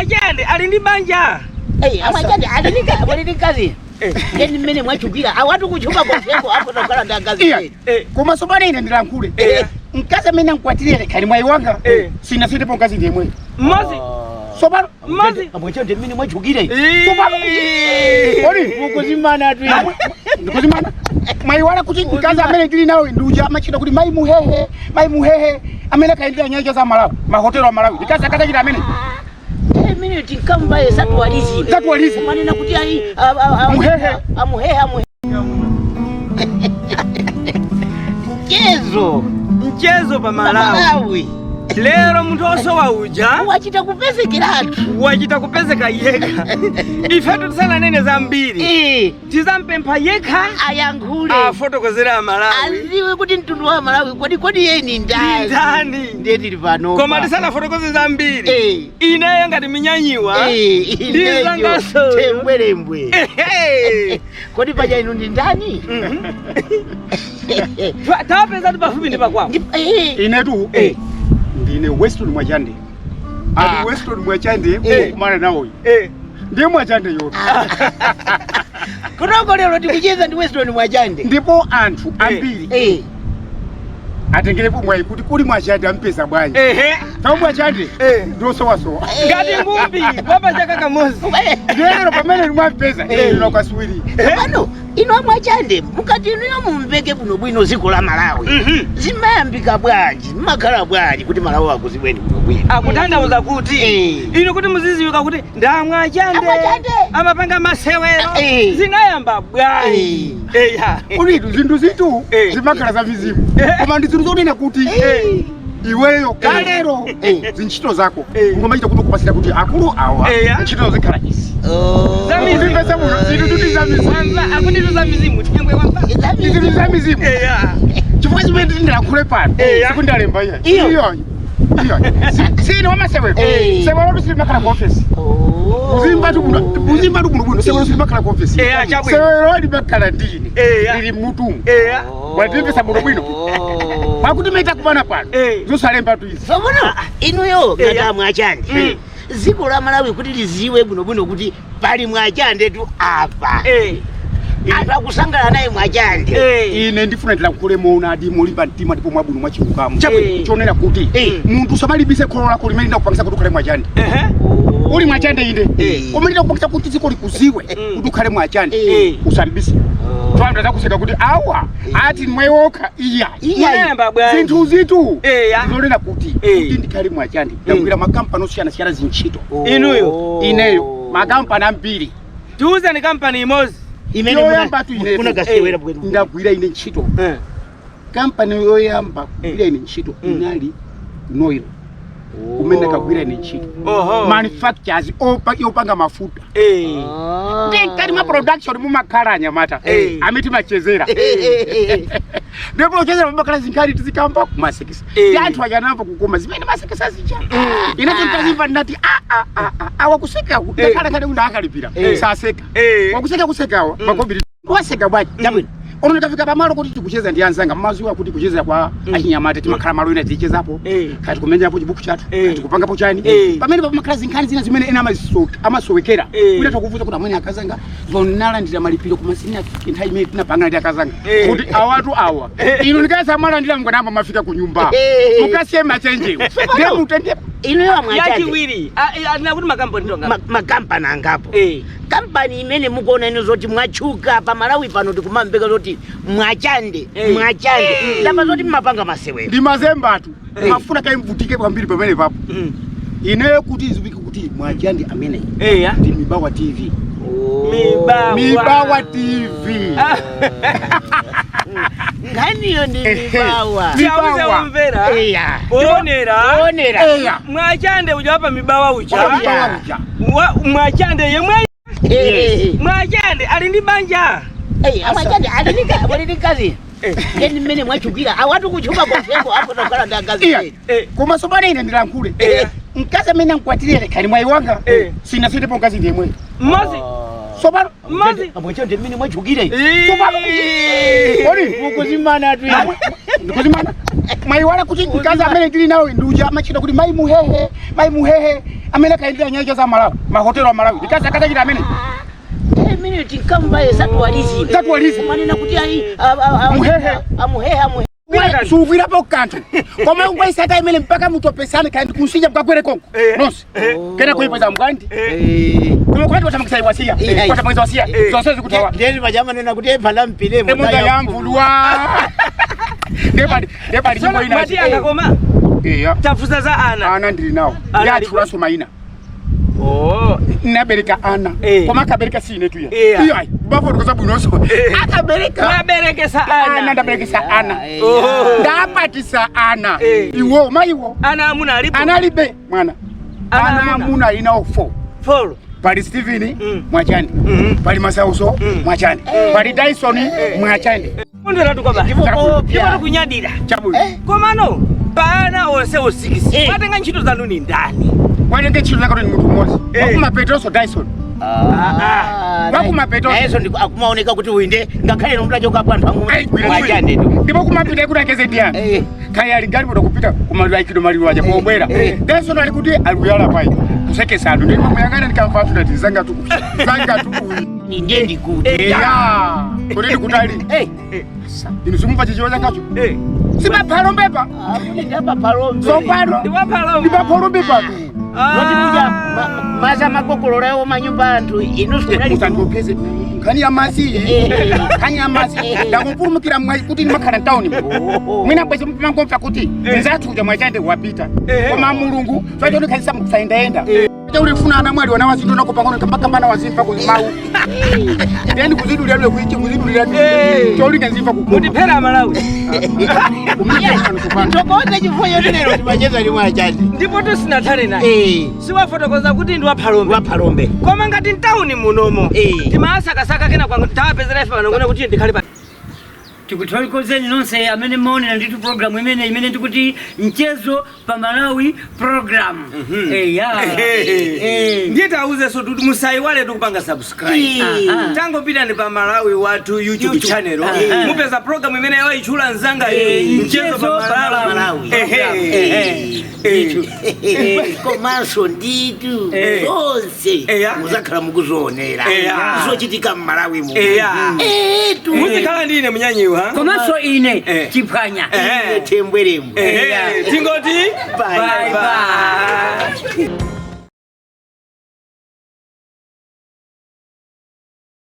Amwachande ali ndi banja. Eh, amwachande ali ndi mkazi. Ngeni mmene mwachukira awatu kuchuka konseko apo tokhala ndi akazi. Iya. Koma sopano ine ndilankhule. Mkazi amene ankwatire khali mwayi wanga. Sinasindepo mkazi ndiyemwe. Mmozi. Sopano Mmozi. Amwachande mmene mwachukira. Sopano. Ori mukuzimana tu. Ndikuzimana. Mwayi wala kuti mkazi amene ndili nawo ndi uja amachita kuti mayi muhehe, mayi muhehe amene akayendera nyanja za Malawi, mahotelo a Malawi. Mkazi akatachita amene. Mene tinkambaye satuwalizi. Satuwalizi. Manena kuti ayi Muhehe. Amuhehe amuhehe. Mchezo. Mchezo pa Malawi. Malawi. Lero munthu osowa uja wachita kupezekeratu. Wachita kupezeka yekha. Ifetu tisananene zambiri. Tizampempha yekha ayankhule. Afotokozera Malawi. Aziwe kuti mtundu wa Malawi kodi kodi yeye ni ndani? Ndani. Ndiye tili pano. Koma tisanafotokoze zambiri. Ineyo ngati minyanyiwa. Ndizangaso. Tembwerembwe. Kodi paja inu ndi ndani? Tapeza tu pafupi ndi pakwawo. Inetu ndine Weston Mwachande. Ali Weston Mwachande kumana nawo. Ndiye Mwachande yoto. Kunoko lero tikucheza ndi Weston Mwachande. Ndipo anthu ambiri atengerepo mwayi kuti kuli Mwachande ampeza bwanji. Tawo Mwachande ndosowasowa. Ngati ngumbi wapa chaka kamozi. Lero pamene mwampeza ino kasuwiri. Pano ino amwachande mukati inuyo mumveke bwino bwino dziko la Malawi. Zimayambika bwanji, mmakhala bwanji kuti Malawi akuzibweni bwino bwino. Akutanthauza kuti ino kuti muziziwika kuti ndamwachande amapanga masewero zinayamba bwanji. Eya. Ulitu zinthu zitu zimakhala za mizimu. Koma ndi zinthu zonena kuti iweyo kalero zintchito zako ungomachita kuti ukupasira kuti akulu awa ntchito zikhala izi. Zamizimu. Zinthu tuti za mizimu. Akutitu za mizimu tinyengwe kwamba. Zinthu za mizimu. Chifukwa chimene ndindalankhule pano sikundalemba iye. Iyo. Iyo. Iyo. Sine wamasewero. Sewero tusimakhala ku office. Uzimba tu kuno, uzimba tu kuno bwino, sewero simakhala ku office. Sewero limakhala ndine. Lili mutumu. Wandipesa bwino bwino. Pakuti maita kupana pano. Zosalemba tu izi. Somono inuyo ngati amwachande. Dziko la Malawi kuti liziwe bwino bwino kuti pali Mwachande tu apa. Anthu akusangalala naye Mwachande. Ine ndifuna ndilankhule moonadi molimba mtima ndipo mwabwino mwachilungamo. Chonena kuti munthu usamalibise kholo lako limene linakupangisa kuti ukhale Mwachande. Uli Mwachande inde. Koma linakupangisa kuti dziko likuziwe kuti ukhale Mwachande. Usalibise. Twanda zakuseka kuti awa ati mwewokha iya. Munayamba bwanji. Zinthu zitu. Zonena kuti kuti ndikhale Mwachande. Ndagwira makampani osiyanasiyana zintchito. Inuyo. Ineyo makampani ambiri. Tiuzeni kampani imodzi. Imene yoyamba tu ineyo. munakasewera bwino. Ndagwira ine ntchito. Kampani yoyamba kugwira ine ntchito inali Noil. Kumene kagwira ine ntchito. Manufacturers yopanga mafuta. Ndi mwa production mumakhala anyamata. Amene timachezera. Ndipo uchezera mumakhala zinkhali tizikamba kumasekesa. Ndi anthu ajanamva kukoma zimene masekesa zija. Ine tinkazimva ndinati awa kuseka ndakhala ngati kuti akalipira. Saseka. Wakuseka kusekawa makobiri. Waseka bwanji. Chabwino. Ono ndikafika pamalo kuti tikucheza ndi anzanga mmazuwa kuti kucheza kwa achinyamata timakhala malo ena tichezapo kati kumenyapo chibuku chathu kati kupangapo chani pamene pamakhala zinkhani zina zimene ena amasowekera kuti atakuvuza kuti amene akazanga zonalandira malipiro koma sina nthawi imene tinapangana ndi akazanga kuti awatu awa inu ndikasamwalandira mkanamba mafika ku nyumba mukasiye machenjewo ndiye mutende Inuyo amwachande. Yachiwiri. Nakuti makampani tonga. Makampani angapo. Kampani imene mukuona inu zoti mwachuka pa Malawi pano tikumamveka zoti Mwachande, Mwachande. Ndapa zoti mmapanga masewero. Ndi mazembatu. Mafuna kaimvutike kwambiri pamene papo. Ineyo kuti izipike kuti Mwachande amene. Ndi Mibawa TV. Mibawa. Mibawa TV. Nkhaniyo ndi Mibawa. Tiauze omvera. Onera. Onera. Mwachande uja wapa Mibawa uja. Mibawa uja. Mwachande yemwe. Mwachande ali ndi banja. Amwachande ali ndi mkazi. Ngeni mmene mwachukira awatu kuchuka konseko apo tokhala ndi akazi. Koma sopano ine ndilankhule. Mkazi amene ankwatire khali mwayi wanga. Sinasindepo mkazi ndiyemwe. Mmozi. Sopano. Mmozi. Amwachande mmene mwachukira. Sopano. Ori mukuzimana tu. Ndikuzimana. Mwayiwala kuti mkazi amene ndili nawo ndi uja amachita kuti mayi muhehe, mayi muhehe, amene akayendera nyanja za Malawi, mahotelo a Malawi. Mkazi akatachita amene. Imene tinkambaye satuwalizi. Satuwalizi. Manena kuti ayi Muhehe. amuhehe amuhehe. Sugwirapo kanthu. Koma ungwaisata imene mpaka mutopesane kandi kunsija mukagwere konko. Nonse. Kena kuipeza mbwandi. Koma kwati watamangisa iwasiya. Watamangisa wasiya. Zonse zikutawa. Ndeni pachamanena kuti ephala mpile Emunda yamvulwa. Ndepali ndepali nyimbo ina. Mati akakoma. Iya. Tafusa za ana. Ana ndili nawo. Ana Yatchulaso mayina. Oh. Nabereka ana. Koma akabereka si inetu ya. Iya. Iyo ayi. Bafotokoza bwinonso. Akabereka. Mwaberekesa Ana ana. ndaberekesa ana. Oh. Ndapatisa ana. Iwo mayiwo. Ana amuna alipo. Analibe mwana. Ana amuna alinawo 4. 4. Pali Steven Mwachande. Pali Masauso Mwachande. Pali Dyson Mwachande. Kondwera tukaba. Ndipo Ndipo kunyadira. Chabwino. Komano pana onse osikisi. Watenga ntchito zanu ni ndani. Watenga ntchito zako ni munthu mmodzi. Wakuma Petroso Dyson. Wakuma Petroso. Nayenso akumaoneka kuti uinde ngakhale nomutachoka panthu amwe Mwachande tu. Ndipo kumapita kuti akeze ndiyani. Kaya ali ngati muda kupita kumaliro maliro aja pobwera. Dyson ali kuti aluyala pai. Kusekesa anthu ndimo muyang'ana ndikamva anthu ndati zanga tu. Zanga tu. Ndiye ndikuti. Eya. Kuti ndikutali. Inu simumva chichiwa changacho. Simaphalombe pa. Akuti ndapaphalombe. Tsopano. Ndiwaphalombe. Ndipaphalombe pa. Loti muja maza makokololewo manyumba anthu inu Musandiopeze. Nkhani ya masi. Nkhani ya masi. Ndakupulumukira mwayi kuti ndimakhala mtawuni. Mwina bwezi mangomva kuti nzathu uja Mwachande wapita. Koma Mulungu zvacho mukusaendaenda. Uli funa ana mwali wana wazindu nako pang'ono kambakambana wazimva kuzimawu. Then kuzidulira lwe kuichi kuzidulira. Cholinga nzimva kukoma. Mutiphera Malawi. Tokoze chifukwa chotinero timacheza ndi Mwachande. Ndipo tusinathane naye. Siwafotokoza kuti ndi waphalombe. Waphalombe. Koma ngati mtawuni munomo. Timasakasaka kena kwangu tawapezera ife pano kuti ndikhale pa. Tikuthokozeni nonse amene maonera ndithu program imene imene ndikuti mchezo pa Malawi program. Eya. Ndiye tauzenso kuti musayiwale tikupanga subscribe. Tangopita ndi pa Malawi wathu YouTube channel. Mupeza program imene yaitchula nzanga mchezo pa Malawi. Komanso nditu zonse muzakhala mukuzionera zochitika m'Malawi muno. Muzikhala ndi ine munyanyiwa. Komanso ine chiphwanya. Tembwerembwe. Tingoti Bye bye.